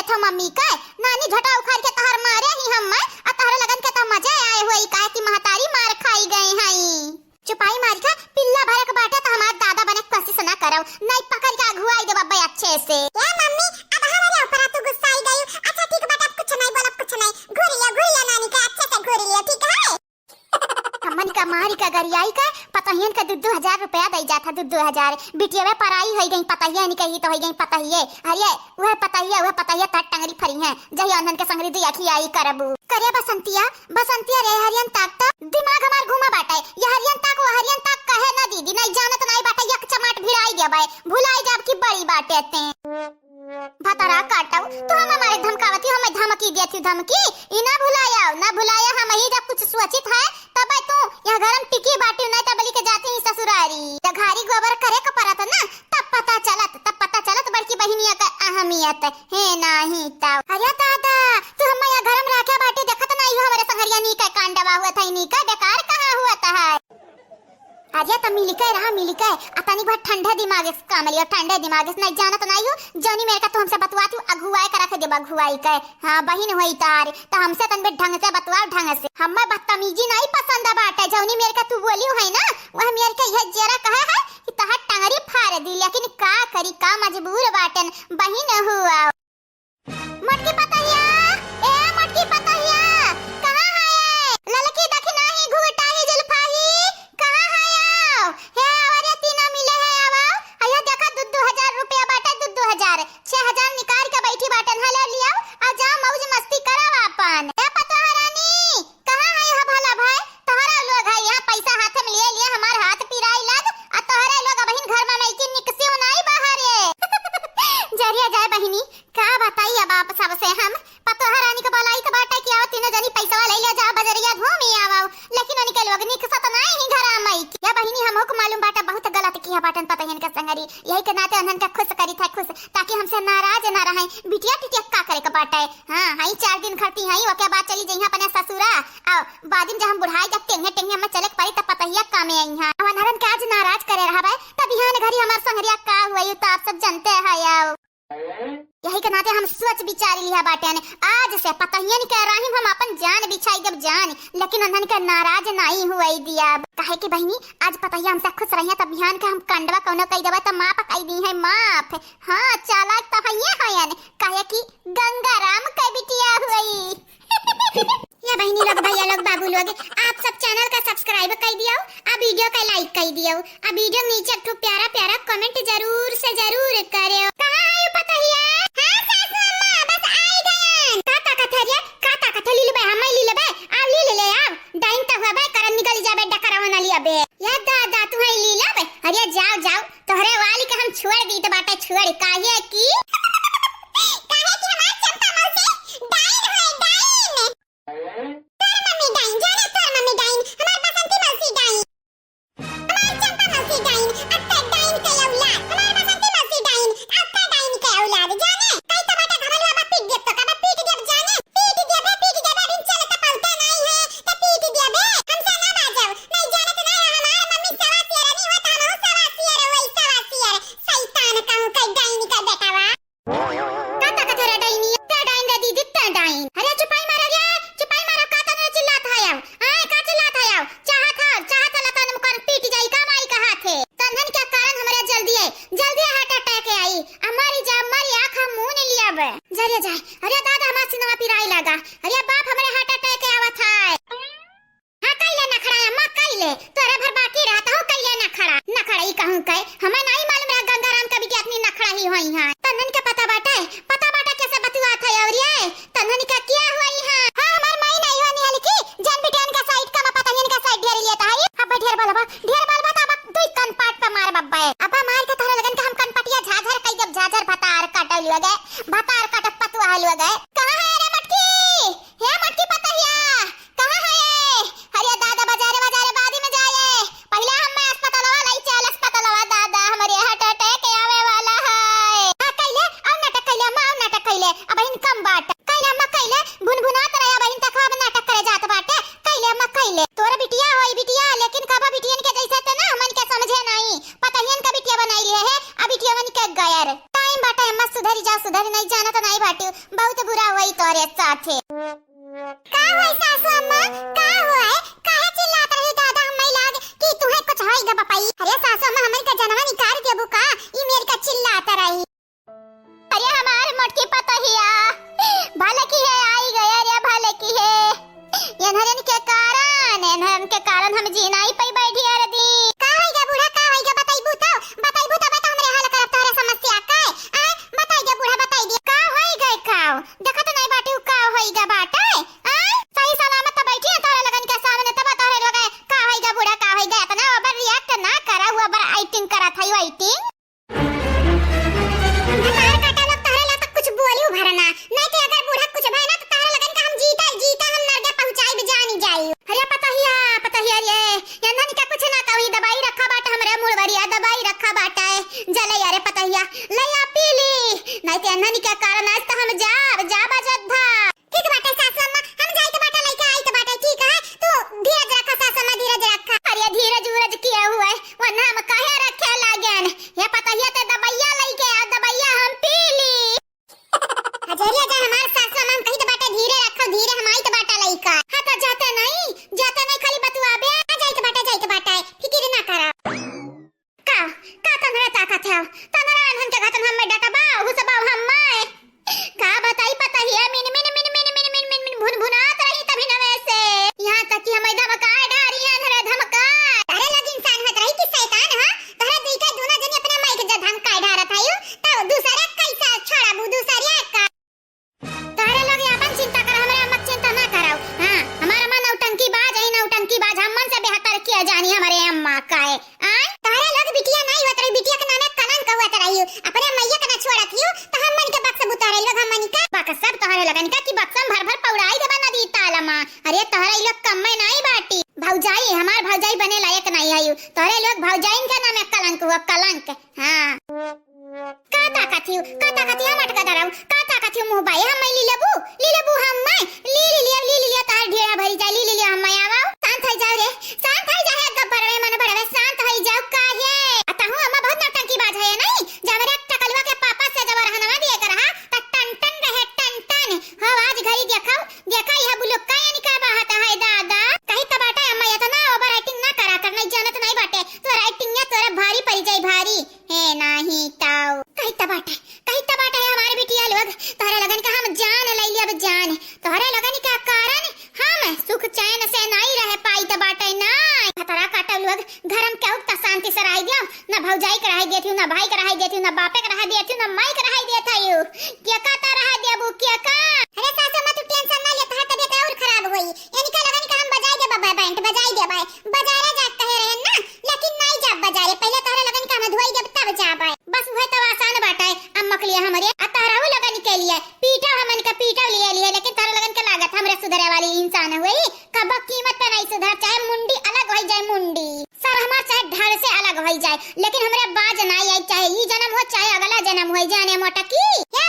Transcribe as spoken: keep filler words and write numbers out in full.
तो मम्मी के नानी झोटा उखाड़ के तहर मारे ही हम, मैं आ तहरे लगन के तो मजे आए हुए, काहे कि महतारी मार खाई गए हई। चुपाई मारी का पिल्ला भरक बाटे तो हमार दादा बने के कोशिश ना करव, नहीं पकड़ के अगुआई देब अब्बे अच्छे से। ए मम्मी, अब हमारे ऊपर तू गुस्साई गई। अच्छा ठीक बाटे, अब कुछ नहीं बोलब, कुछ नहीं। घूर लियो, घूर लियो नानी के, अच्छे से घूर लियो, ठीक है? हमन का मारी का गरियाई का पतहियन का दू दू हजार रुपया दई जात है, दू दू हजार। बिटिया में पराई होई गई पतहिया, नहीं कही तो होई गई पतहिए। अरे वह पतहिया, वह पतहिया तट टंगरी फरी है, जहिया उन्हन के संगरी दुई अखियाई करबू। करे बसंतिया, बसंतिया रे हरियन ताक त दिमाग हमार घूमा बाटे। ये हरियन ताक, वो हरियन ताक कहे ना दीदी, नहीं जानत नहीं बाटे, एक चमाट भिड़ाई देबे, भुलाई जाब की बड़ी बाटे ते। भतरा काटव, तू हम हमारे धमकावती, हमें धमकी देती धमकी, ई ना भुलाया, ना भुलाया, हम ही जब कुछ सोचित है, तब तू यह घर में टिकी बाटी, नहीं तब लेके जाती ही ससुरारी। जब घारी गोबर करे का परत ना, तब पता चलत, तब पता चलत बड़की बहिनिया का अहमियत है नाही तब। अरे दादा, तू हमें यह घर में राखे बाटी, देखत नहीं हो हमारे संगरिया नी का कांडवा हुआ था, नी का बेकार कहाँ हुआ था है। अरे त मिलिके रहा, मिलिके। आ तनी बहुत ठंडे दिमाग से काम लियो, ठंडे दिमाग से। नहीं जानत नहीं हो, जौनी मेर का तू हमसे बतुआती हो, अगुआए के रख देबा, अगुआई के। हाँ, बहिन होई तार, त हमसे तन बे ढंग से बतुआओ, ढंग से। हमें बदतमीजी नहीं पसंद बाटे, जौनी मेर का तू बोली है ना, वह मेर के यह जरा कहे है कि तहार टंगरी फाड़ दी, लेकिन का करी, का मजबूर बाटन, बहिन हुआ। मोटकी पतहिया, ए मोटकी पतहिया, कहाँ है ये? ललकी दखिनाही घुघटाही जुल्फाही, कहाँ है आओ? हे आवा रे तीनों मिले है आवा। अयो देखा दू दू हजार रुपया बाटे, दू दू हजार। छह हजार निकाल के बैठी बाटन, हले लियाओ, आ जाओ मौज मस्ती कराओ आपन। ए पतोहा रानी, कहाँ है यह भला भाई? तोहरा लोग है यहाँ पैसा हाथ में लिए लिए हमार हाथ पिराई लग, आ तोहरा लोग अबहिन घर में नहीं कि निकसियो नहीं बाहर है। जरिया जाए बहिनी, का बताई अब आप सबसे हम? पतोह रानी के बोलाई के बाटे कि आओ तीनों जनी पैसवा ले ले जा बजरिया घूमी आवा, लेकिन उनके लोग निकसत नहीं ही घरा में। या बहिनी हमहू के मालूम बाटे बहुत गलत किया बाटन पतहियन के संगरी, यही के नाते उन्हन के खुश करी थे खुश, ताकि हमसे नाराज ना रहे। बिटिया टिटिया का करे के बाटे? हाँ, हई चार दिन खरती हई, ओके बाद चली जइहा अपने ससुरा। आओ, बादिन जब हम बुढ़ाई जब टेंगे टेंगे हमें चले के पड़ी तब पतहिया कामे आई हाँ। अब अनहरन के आज नाराज करे रहबे, तब बिहान घरी हमार संगरिया का हुई, तो आप सब जानते हैं। आओ, यही के नाते हम सोच विचार लिया बाटेन, आज से पतहियन के राही हम अपन जान बिछाई देब जान, लेकिन उन्हन के नाराज नहीं हुई दिया। काहे कि बहिनी, आज पतहिया हमसे खुश रहिया, तब बिहान के हम कंडवा कौनो कई देबे तो माफ कई दी है, माफ। हाँ, चालाक तो हइये हयन, काहे कि गंगाराम के बिटिया हुई। या बहिनी लोग, भैया लोग, बाबू लोग, आप सब channel का subscribe कर दियो, आ video का like कर दियो, आ video नीचे एक ठो प्यारा प्यारा comment जरूर से जरूर करियो। कहाँ है पतहिया? हाँ सासू अम्मा, बस आई गयन। का ताकत है रे? का ताकत है? ली लेबे, हम ली लेबे, आ ली ले ले, आओ। डाइन तो हुआ बे, करन निकल जाबे, डकरवा ना लिया बे। या दादा, तू है ली लेबे? अरे जाओ, जाओ, तोहरे वाली के हम छोड़ दी तो बाटे, छोड़, काहे कि काहे कि हमार चंपा मौसी डाइन है, डाइन। तोर मम्मी डाइन, जाने तोर मम्मी डाइन, हमार बसंती मौसी डाइन, हमार चंपा मौसी डाइन, अत्ते डाइन के औलाद, हमार बसंती मौसी डाइन, अत्ते डाइन के औलाद, जाने? कई तो बाटे घमंडवा बा, पीट देब तो का बा, पीट देब जाने, पीट देबे, पीट देबे, अभी चले तो पलते नहीं है, तो पीट देबे, हमसे ना बाजब, नहीं जानत नहीं है, हमार मम्मी सवा सियरनी हो, तो हमहू सवा सियर होई, सवा सियर, शैतान कहूँ के डाइन के बेटवा। का ताकत है रे डाइनी? ते डाइन रे दीदी, ते डाइन। अरे चुपाई मारा रे, चुपाई मारा, का तने चिल्लात है अब? आए, का चिल्लात है अब? चाहत है, चाहत है लता मुकान पीट जाई, का माई का हाथ है? तन्हन के कारण हमरे जल्दी है, जल्दी heart attack आई। आ मरी जा, मरी आँख मुँह नहीं लिया बे। जा रे जा। अरे दादा, हमार सिनवा पिराई लगा। अरे बाप, हमरे heart attack आवत है। हाँ, कइले नखड़ा, अम्मा, कइले। तोरे भर बाकी रहता हो, कइले नखड़ा। नखड़ा ई कहूँ कहे, हमें नहीं मालूम रहा गंगाराम का बिटिया इतनी नखड़ा ही होई हाँ। तन्हन के पता बाटे, पता बाटे कैसे बतुआत है और ये? तन्हन का क्या हुआ यहाँ? हाँ, हमार माई नहीं होनी है लिखी, जन बिटियन का side का, पता नहीं इनका side ढेर लेता है। अब ढेर बोलबा, ढेर बोलबा तो अब दुई कनपाट पे मार बब्बे। अब मार के तोहरे लगन के हम कनपटिया झाझर कई जब झाझर भतार काटे लोगे, भतार काटे पतुआ लोगे। कहाँ है रे मटकी? हे मटकी पतहिया, कहाँ है ये? अरे दादा, बाजारे, बाजारे, बादी में जाए। पहिले हम अस्पतालवा लाई चल, अस्पतालवा दादा, हमरे heart attack आवे वाला है। का का बपाई, अरे सासू अम्मा, हमन का जनवा निकाल देबू का? ई मेर का चिल्लात रही। अरे हमार मोटकी पतोहिया, भले की है आई गए, अरे भले की है। एन्हरन के कारण, एन्हरन के कारण हम जी नाई पाई बैठी हर दी। का होइगा बूढ़ा, का होइगा? बताइबू तो, बताइबू तब तो हमरे हल करब तोहरे समस्या का। आय, बताई दे बूढ़ा, बताई दे। का होइगा का? देखत नाई बाटी का होइगा बाटे? आय, सही सलामत तो बैठी है तोहरे लगन के सामने, तब तोहरे लगे का होइगा बूढ़ा, का होइगा? इतना over react ना करा, over acting करत है, acting। हमार काटा लोग तोहरे ला तक कुछ बोली उभरना, नहीं तो अगर बूढ़ा कुछ भय ना तो तोहरे लगन का हम जीता, जीता हम नरके पहुँचाई जानी जाई। अरे पतोहिया, पतोहिया रे, एन्हन का कुछ ना कही, दवाई रखा बाटे हमरे मुड़वरिया, दवाई रखा बाटे, जले अरे पतोहिया, ले आ पी ली, नहीं तो एन्हन के कारण आज तो हम जाब, जाब अयोध्या। ठीक बाटे सासू अम्मा, हम जाइत बाटा लइका आइत बाटे, ठीक है? तू धीरज रखा सासू अम्मा, धीरज रखा। अरे धीरज उरज किया हुआ है, वरना हम काहे रखे लागेन? ये पतोहिया ते दबैया लइके आ, दबैया हम पी ली। हजरिया जा हमार सासू अम्मा, हम कहित बाटे धीरे रखा, धीरे हम आइत बाटा लइका। हाँ तो जाते नहीं, जाते नहीं खाली बतुआबे, आ जाइत बाटे, जाइत बाटे, फिकिर ना करा। का, का तन्हरा ताकत है? तन्हरा अनहन के घातन हम्मे डटबा, हुसबा हम्मे। का बताई पतोहिया, मिन, मिन, मिन, भुनभुनात रही तभी नवे से। यहाँ तक कि हम्मे धमकाए डारी है, धरे धमकाए। अरे लोग इंसान होत रही कि शैतान, हाँ? तोहरा दुई का दूना जनी अपने माई के जब धमकाए डारत है, तब दूसरे कैसा छोड़बू, दूसरे का? तोहरे लोग आपन चिंता कर, हमरे अम्मा के चिंता ना कराऊ। हाँ, हमार अम्मा नौटंकी बाज है, नौटंकी बाज, हमन से बेहतर किया जानी हमरे अम्मा का है। आय, तोहरे लोग बिटिया नहीं होत रही, बिटिया के नामे कलंक होत रही, अपने मैया के ना छोड़त हियो, तो हमन के बक्सबू तोहरे लोग, हमन का बक्सब तोहरे लोगन का कि बक्सम भर भर पौड़ाई देबा नदी ताल मा। अरे तोहरे लोग कम्मे नहीं बाटी, भौजाई, हमार भौजाई बने लायक नहीं है, तोहरे लोग भौजाइन के नामे कलंक हुआ, कलंक। हाँ। का ताकत हियो, का ताकत हियो, मटका धराऊ, का ताकत हियो मुँह बाए, हम्मे ली लेबू, ली लेबू हम्मे, ली, ली लिया, ली, ली लिया, तार ढेरा भरी जाए, ली, ली लिया, हम्मे आवाऊ, शांत हो जाओ रे, शांत हो जाओ, गब्बर रे, मन बड़वे, शांत हो जाओ, काहे? आ तहूँ अम्मा बहुत नौटंकी बाज है, नहीं? जब रे टकलुआ के पापा से जब रहनवा दिए के रहा, त टन टन रहे, टन टन, हो आज घरी देखो, देखा यह बुलुक्का यानी का बात है दादा, कही त बाटे अम्मा इतना over acting ना करा कर, नहीं जानत नहीं बाटे, तोरा acting या तोरा भारी पड़ी जाई, भारी। हे नाही ताऊ। कही त बाटे, कही त बाटे हमारे बिटिया लोग, तोहरे लगन का हम जान लैली अब जान। तोहरे लगन का कारण हम सुख चैन से नाई रह पाई त बाटे नाई। खतरा काटल लोग, घर में केहू त शांति से रह दियो, ना भौजाई के रह देती हूँ, ना भाई के रह देती हूँ, ना बापे के रह देती हूँ, ना माई के रह देती हूँ। के का त रह देबू, के का? अरे सासू माँ, तू tension ना ले, तोहार तबीयत और खराब होई। इनका लगन का हम बजाई देबा बैंड, बजाई देबा। बजारे जात कहे रहन ना, लेकिन नाई जाब बजारे, पहिले तोहरे लगन का हम धोई देब तब जाब। बस उहे तो आसान बाटे अम्मा के लिए हमरे, आ तोहराहू लगन के लिए पीटा हमन का पीटा लिए लिए, लेकिन तोहरे लगन के लागत हमरे सुधरे वाली इंसान हुई, कब कीमत पे नहीं सुधर, चाहे मुंडी अलग हो जाए मुंडी, सर हमार चाहे ढाल से अलग हो जाए, लेकिन हमरे बाज नाई आई, चाहे ई जन्म हो चाहे अगला जन्म हो, जाने मोटकी। हे